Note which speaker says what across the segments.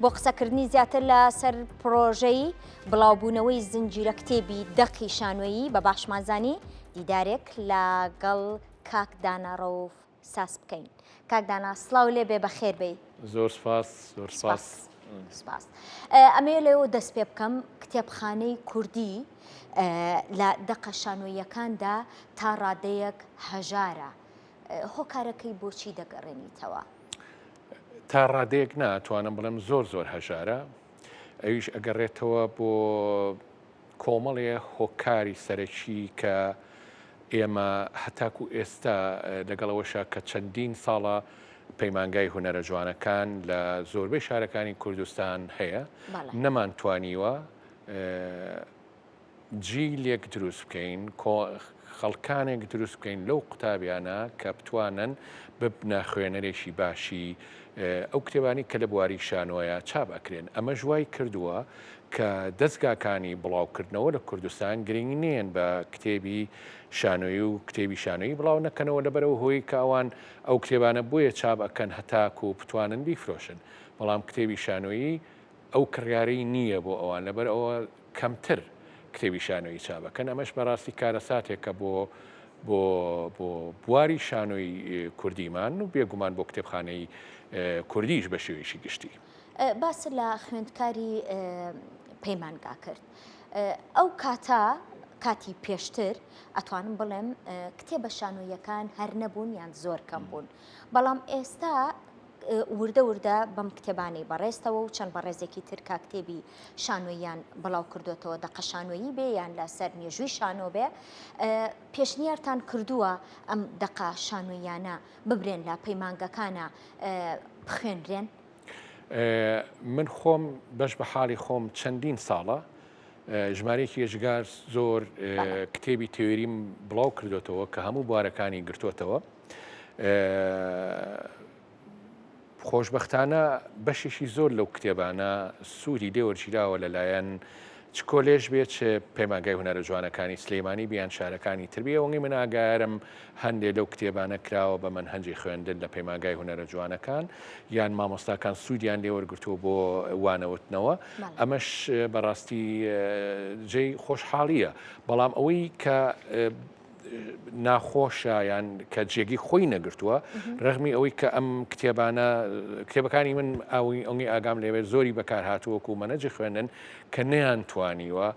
Speaker 1: بۆ قسەکردنی زیاتر لە سەر پرۆژەی بڵاوبوونەوەی زنجیرە کتێبی دەقی شانۆیی بە باشمانزانی دیدارێک لەگەڵ کاک دانا ڕەوف ساز بکەین. کاک دانا سڵاو لێ بێ بەخێر بێی.
Speaker 2: زۆر سپاس زۆر سپاس.
Speaker 1: سپاس. ئەمەوێ لەوە دەست پێ بکەم کتێبخانەی کوردی لە دەقە شانۆییەکاندا تا ڕادەیەک هەژارە. هۆکارەکەی بۆچی دەگەڕێنیتەوە؟
Speaker 2: تا ڕادەیەک نا توانم بڵێم زۆر زۆر هەژارە ئەویش ئەگەڕێتەوە بۆ کۆمەڵێ هۆکاری سەرەکی کە ئێمە هەتاکو ئێستا لەگەڵ ئەوەشا کە چەندین ساڵە پەیمانگای هونەرە جوانەکان لە زۆربەی شارەکانی کوردستان هەیە نەمانتوانیوە جیلێک دروست بکەین، خەڵکانێک دروست بکەین لەو قوتابیانە کە بتوانن ببنە خوێنەرێکی باشی ئەو کتێبانی کە لە بواری شانۆیە چاپ ئەکرێن. ئەمەش وای کردووە کە دەزگاکانی بڵاوکردنەوە لە کوردستان گرنگ نین بە کتێبی شانۆیی و کتێبی شانۆیی بڵاو نەکەنەوە لەبەرەوە هۆی کە ئەوان ئەو کتێبانە بۆیە چاپ ئەکەن هەتاکو بتوانن بیفرۆشن بەڵام کتێبی شانۆیی ئەو کڕیارەی نییە بۆ ئەوان لەبەر ئەوە کەمتر کتێبی شانۆیی چاپ ئەکەن ئەمەش بەڕاستی کارەساتێکە بۆ بۆ بۆ بواری شانۆی کوردیمان و بێگومان بۆ کتێبخانەی کوردیش بە شێوەیەکی گشتی.
Speaker 1: باست لە خوێندکاری پەیمانگا کرد. ئەو کاتە کاتی پێشتر ئەتوانم بڵێم کتێبە شانۆییەکان هەر نەبوون یان زۆر کەم بوون. بەڵام ئێستا وردە وردە بەم کتێبانەی بەڕێزتەوە و چەند بەڕێزێکی تر کە کتێبی شانۆییان بڵاو کردوێتەوە دەقە شانۆیی بێ یان لەسەر مێژووی شانۆ بێ پێشنیارتان کردووە ئەم دەقە شانۆییانە ببرێن لە پەیمانگەکانە بخوێنرێن؟
Speaker 2: من خۆم بەش بە حاڵی خۆم چەندین ساڵە ژمارەیەکی ئێجگار زۆر کتێبی تێوریم بڵاو کردوێتەوە کە هەموو بوارەکانی گرتوتەوە. خۆشبەختانە بەشێکی زۆر لەو کتێبانە سوودی لێ وەرگیراوە لەلایەن چ کۆلێژ بێ چ پەیمانگای هونەرە جوانەکانی سلەیمانی بیان شارەکانی تر بێ ئەوەی من ئاگایارم هەندێ لەو کتێبانە کراوە بە مەنهەجی خوێندن لە پەیمانگای هونەرە جوانەکان یان مامۆستاکان سوودیان لێ وەرگرتووە بۆ وانەوتنەوە ئەمەش بەڕاستی جێی خۆشحاڵیە بەڵام ئەوەی کە ناخۆشە یان کە جێگەی خۆی نەگرتووە ڕەغمی ئەوەی کە ئەم کتێبانە کتێبەکانی من ئەوی ئەوی ئاگام لێوێت زۆری بەکار هاتووەکو مەنەجی خوێندن کە نەیان توانیوە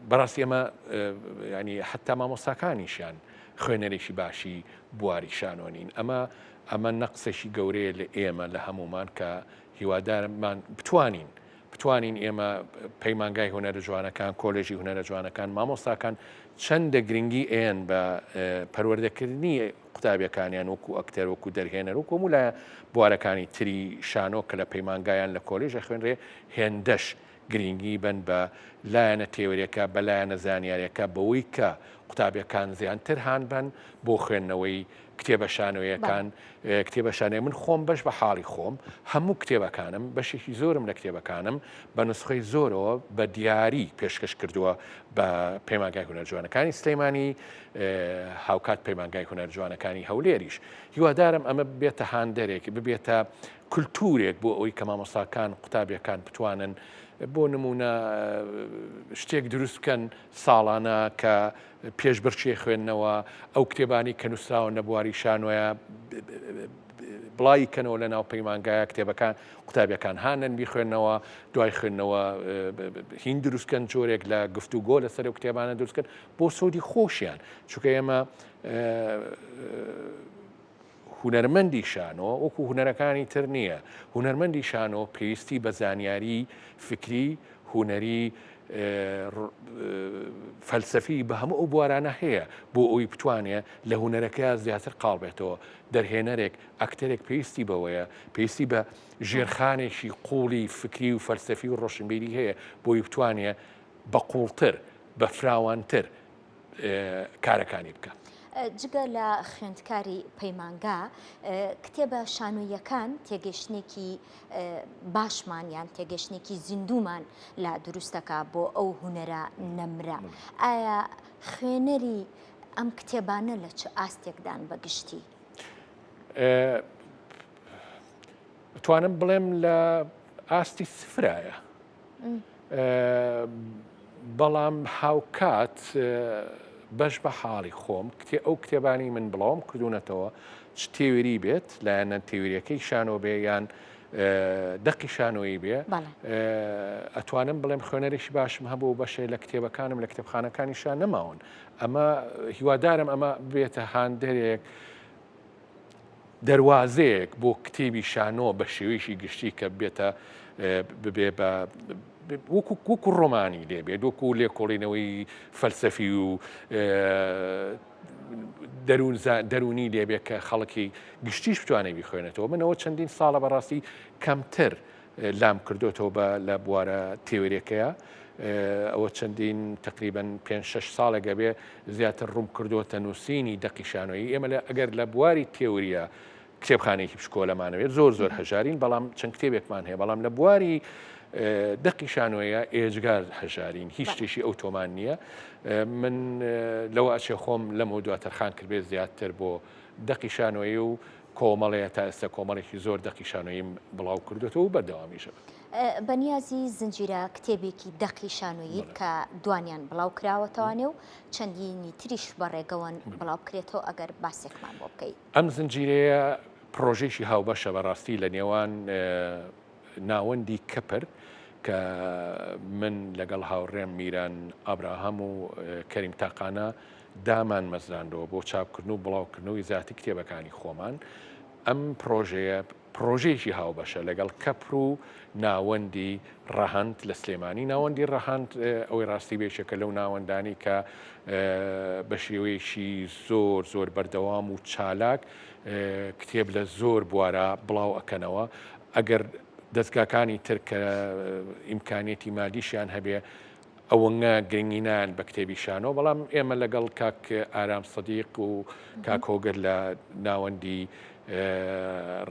Speaker 2: بەڕاستی ئەمە ینی حتا مامۆستاکانیشیان خوێنەرێکی باشی بواری شانۆنین ئەمە ئەمە نەقسێکی گەورەیە لە ئێمە لە هەمومان کە هیوادارمان بتوانین بتوانین ئێمە پەیمانگای هونەرە جوانەکان، کۆلێژی هونەرە جوانەکان، مامۆستاکان چەندە گرنگی ئەیەن بە پەروەردەکردنی قوتابیەکانیان وەکو ئەکتەر وەکو دەرهێنەر وەکو هەموو لایە بوارەکانی تری شانۆ کە لە پەیمانگایان لە کۆلێژ ئەخوێنرێ هێندەش گرنگی بن بە لایەنە تێوریەکە بە لایەنە زانیاریەکە بەوەی کە قوتابیەکان زیانتر هان بن بۆ خوێندنەوەی کتێبە شانۆیەکان کتێبە شانۆی من خۆم بەش بە حاڵی خۆم هەموو کتێبەکانم بەشێکی زۆرم لە کتێبەکانم بە نسخەی زۆرەوە بە دیاری پێشکەش کردووە بە پەیمانگای هونەر جوانەکانی سلەیمانی هاوکات پەیمانگای هونەر جوانەکانی هەولێریش هیوادارم ئەمە ببێتە هاندەرێک ببێتە کولتورێک بۆ ئەوەی کە مامۆستاکان قوتابیەکان بتوانن بۆ نمونە شتێک دروست بکەن ساڵانە کە پێشبڕکێ خوێندنەوە، ئەو کتێبانەی کە نووسراون لە بواری شانۆیە بڵاوی کەنەوە لە ناو پەیمانگایە کتێبەکان قوتابیەکان هانن بیخوێنەوە دوای خوێندنەوە هین دروستکەن جۆرێک لە گفتوگۆ لەسەر ئەو کتێبانە دروستکەن بۆ سوودی خۆشیان چونکە ئێمە هونەرمەندی شانۆ وەکو هونەرەکانی تر نییە، هونەرمەندی شانۆ پێویستی بە زانیاری فکری، هونەری، فەلسەفی بە هەموو ئەو بوارانە هەیە بۆ ئەوی بتوانێ لە هونەرەکەیا زیاتر قاڵ بێتەوە، دەرهێنەرێک، ئەکتەرێک پێویستی بەوەیە، پێویستی بە ژێرخانێکی قووڵی فکری و فەلسەفی و ڕۆشنبیری هەیە بۆی بتوانێ بە قووڵتر، بە فراوانتر کارەکانی بکا.
Speaker 1: جگە لە خوێندکاری پەیمانگا، کتێبە شانۆییەکان تێگەشتنێکی باشمان یان تێگەشتنێکی زیندوومان لا دروستەکا بۆ ئەو هونەرە نەمرە. ئایا خوێنەری ئەم کتێبانە لە چ ئاستێکدان بە گشتی؟
Speaker 2: توانم بڵێم لە. ئاستی سفرایە. بەڵام هاوکات بەش بە حاڵی خۆم کتێ ئەو کتێبانی من بڵاوم کردوونەتەوە چ تێوری بێت لایەنە تێوریەکەی شانۆ بێ یان دەقی شانۆیی بێ ئەتوانم بڵێم خوێنەرێکی باشم هەبوو بەشێ لە کتێبەکانم لە کتێبخانەکانیشا نەماون ئەمە هیوادارم ئەمە بێتە هاندەرێک دەروازەیەک بۆ کتێبی شانۆ بە شێوەیەکی گشتی کە بێتە ببێ بە وەکو وەکو ڕۆمانی لێ بێت وەکو لێکۆڵینەوەی فەلسەفی و دەروون دەروونی لێبێ کە خەڵکی گشتیش بتوانێت بیخوێنێتەوە منەوە چەندین ساڵە بەڕاستی کەمتر لام کردوتەوە بە لە بوارە تێوریەکەیە ئەوە چەندین تقریبن پێ شش ساڵێک ئەبێ زیاتر ڕووم کردووەتە نووسینی دەقی شانۆیی ئێمە لە ئەگەر لە بواری تێوریە کتێبخانێکی بچکۆلەمانەوێت زۆر زۆر هەژارین بەڵام چەند کتێبێکمان هەیە بەڵام لە بواری دەقی شانۆیە ئێجگار هەژارین هیچ شتێکی ئەو تۆمان نییە من لەوە ئەچێ خۆم لەمە دوا تەرخان کردبێت زیاتر بۆ دەقی شانۆیی و کۆمەڵەیە تا ئێستا کۆمەڵێکی زۆر دەقی شانۆییم بڵاو کردوێتەوە و بەردەوامیشە.
Speaker 1: بەنیازی زنجیرە کتێبێکی دەقی شانۆییت کە دوانیان بڵاو کراوەتەوانێ و چەندینی تریش بە ڕێگەوەن بڵاو بکرێتەوە ئەگەر باسێکمان بۆ بکەی.
Speaker 2: ئەم زنجیرەیە پڕۆژەیەکی هاوبەشە بەڕاستی لە نێوان ناوەندی کەپر کە من لەگەڵ هاوڕێم میران ئابراهام و کەریم تاقانە دامان مەزراندەوە بۆ چاپکردن و بڵاوکردنەوەی زیاتر کتێبەکانی خۆمان ئەم پرۆژەیە پرۆژەیەکی هاوبەشە لەگەڵ کەپر و ناوەندی ڕەهەند لە سلێمانی ناوەندی ڕەهەند ئەوەی ڕاستی بێشێکە لەو ناوەندانی کە بە شێوەیەکی زۆر زۆر بەردەوام و چالاک کتێب لە زۆر بوارە بڵاو ئەکەنەوە ئەگەر دەستگاکانی تر کە ئیمکانیەتی مادیشیان هەبێ ئەوەنە گرنگی نایەن بە کتێبی شانۆ، بەڵام ئێمە لەگەڵ کاک ئارام سەدیق و کاک هۆگر لە ناوەندی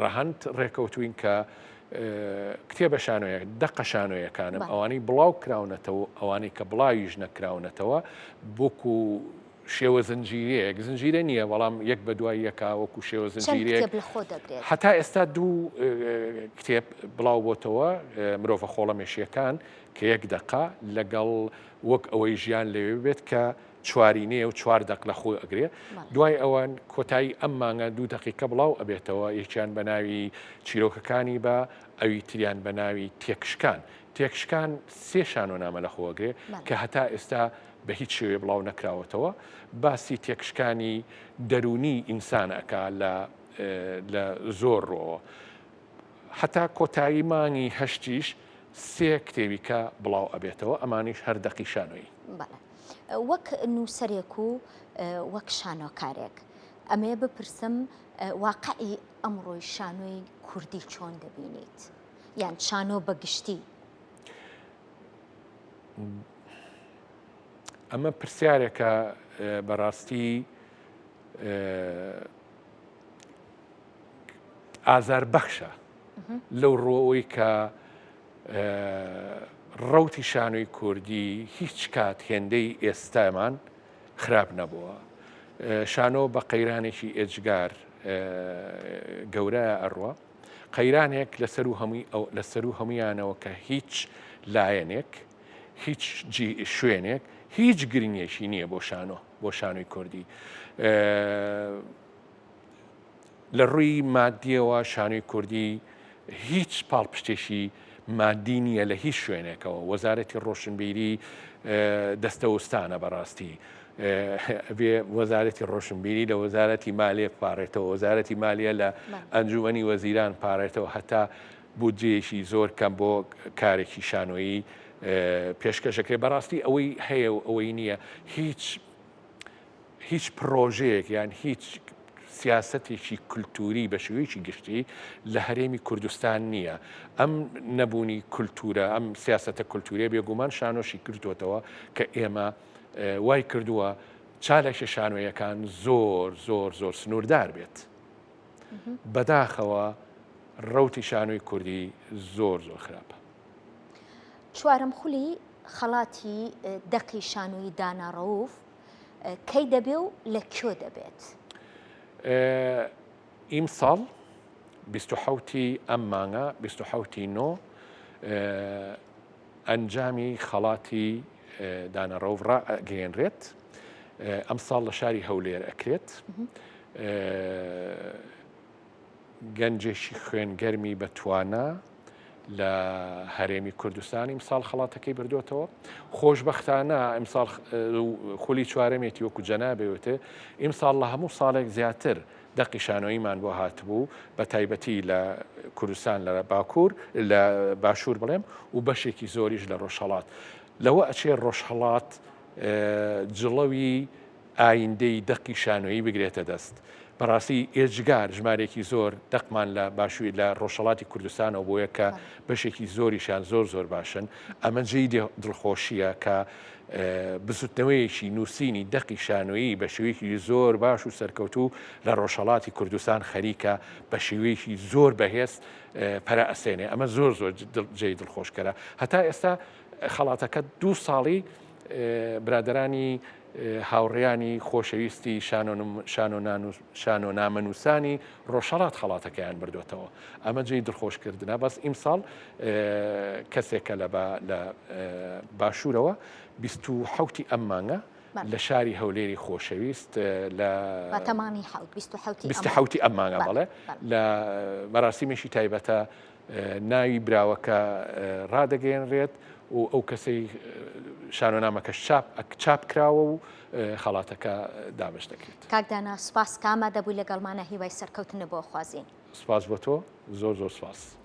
Speaker 2: ڕەهەند ڕێکەوتوین کە کتێبە شانۆیە دەقە شانۆیەکانم ئەوانەی بڵاو کراونەتەوە ئەوانەی کە بڵاویش نەکراونەتەوە بۆکو شێوە زنجیرەیەک زنجیرە نییە بەڵام یەک بە دوای یەکا وەکو شێوە زنجیرەیەک هەتا ئێستا دوو کتێب بڵاو بۆتەوە مرۆڤە خۆڵەمێشیەکان کە یەک دەقە لەگەڵ وەک ئەوەی ژیان لەوێ بێت کە چوارینەیە و چوار دەق لە خۆی ئەگرێ دوای ئەوان کۆتایی ئەم مانگە دوو دەقیقە بڵاو ئەبێتەوە یەکیان بە ناوی چیرۆکەکانی بە ئەوی تریان بە ناوی تێکشکان تێکشکان سێ شانۆنامە لە خۆگرێ کە هەتا ئێستا بە هیچ شێوەیە بڵاو نەکراوەتەوە باسی تێکشکانی دەروونی ئینسان ئەکا لە لە زۆر ڕۆوە هەتا کۆتایی مانگی هەشتیش سێ کتێبی کە بڵاو ئەبێتەوە ئەمانیش هەر دەقی شانۆیی.
Speaker 1: بەڵێ وەک نووسەرێک و وەک شانۆکارێک ئەمەیە بپرسم واقعی ئەمڕۆی شانۆی کوردی چۆن دەبینیت یان شانۆ بە گشتی؟
Speaker 2: ئەمە پرسیارێکە بەڕاستی ئازار بەخشە لەو ڕوەوەی کە ڕوتی شانۆی کوردی هیچ کات هێندەی ئێستامان خراپ نەبووە. شانۆ بە قەیرانێکی ئێجگار گەورە ئەڕوە. قەیرانێک لەسەر و هەمووی لەسەر و هەمویانەوە کە هیچ لایەنێک هیچ شوێنێک هیچ گرنگێکی نییە بۆ شانۆ بۆ شانۆی کوردی. لە ڕووی مادیەوە شانۆی کوردی هیچ پاڵپشتێکی مادی نییە لە هیچ شوێنێکەوە وەزارەتی ڕۆشنبیری دەستەوستانە بەڕاستی ئەبێ وەزارەتی ڕۆشنبیری لە وەزارەتی مالێ پارێتەوە وەزارەتی مالیە لە ئەنجومەنی وەزیران پارێتەوە هەتا بودجەیەکی زۆر کەم بۆ کارێکی شانۆیی پێشکەشەکرێت بەڕاستی ئەوەی هەیە و ئەوەی نییە هیچ هیچ پڕۆژەیەک یان هیچ سیاسەتێکی کولتووری بە شێوەیەکی گشتی لە هەرێمی کوردستان نییە. ئەم نەبوونی کولتوورە، ئەم سیاسەتە کولتووریە بێگومان شانۆشی کردووەتەوە کە ئێمە وای کردووە چالاکیە شانۆیەکان زۆر زۆر زۆر سنووردار بێت. بەداخەوە ڕەوتی شانۆی کوردی زۆر زۆر خراپە.
Speaker 1: چوارەم خولی خەڵاتی دەقی شانۆیی دانا ڕەوف کەی دەبێ و لە کوێ دەبێت؟
Speaker 2: ئیمساڵ 27 ئەم مانگە 27 نۆ. ئەنجامی خەڵاتی دانا ڕەوف ڕائەگەیەنرێت ئەمساڵ لە شاری هەولێر ئەکرێت. گەنجێکی خوێنگەرمی بە توانا لە هەرێمی کوردستان ئیمساڵ خەڵاتەکەی بردوێتەوە خۆشببختانە ئەمساڵ خولی چوارەمێتی وەکو جەنابێوتێ ئیمساڵ لە هەموو ساڵێک زیاتر دەقی شانۆییمان بۆ هاتبوو بە تایبەتی لە کوردستان لە باکوور لە باشوور بڵێم و بەشێکی زۆریش لە ڕۆژهەڵات لەوە ئەچێ ڕۆژهەڵات جڵەوی ئایندەی دەقی شانۆیی بگرێتە دەست. بەڕاستی ئێجگار ژمارێکی زۆر دەقمان لە باشووی لە ڕۆژهەڵاتی کوردستانەوە بۆیە کە بەشێکی زۆریشیان زۆر زۆر باشن. ئەمە جێی دڵخۆشییە کە بزوتنەوەیەکی نووسینی دەقی شانۆیی بە شێوەیەکی زۆر باش و سەرکەوتوو لە ڕۆژهەڵاتی کوردستان خەریکە بە شێوەیەکی زۆر بەهێز پەرە ئەسێنێ. ئەمە زۆر زۆر جێی دڵخۆشکەرە. هەتا ئێستا خەڵاتەکە دوو ساڵی برادەرانی هاوڕێیانی خۆشەویستی شانۆنامەنووسانی ڕۆژهەڵات خەڵاتەکەیان بردوێتەوە. ئەمە جێی دڵخۆشکردنە. بەس ئیمساڵ کەسێکە لە باشوورەوە 27 ئەم مانگە لە شاری هەولێری خۆشەویست لە 27 ئەم مانگە بەڵێ لە مەراسیمێکی تایبەتە ناوی براوەکە ڕادەگەیەنرێت و ئەو کەسەی شانۆنامەکەش چاپ چاپ کراوە و خەڵاتەکە دابەش دەکرێت.
Speaker 1: کاک دانا سوپاس کە ئامادەبووی لەگەڵمانە هیوای سەرکەوتنت بۆ خوازین.
Speaker 2: سوپاس بۆ تۆ زۆر زۆر سوپاس.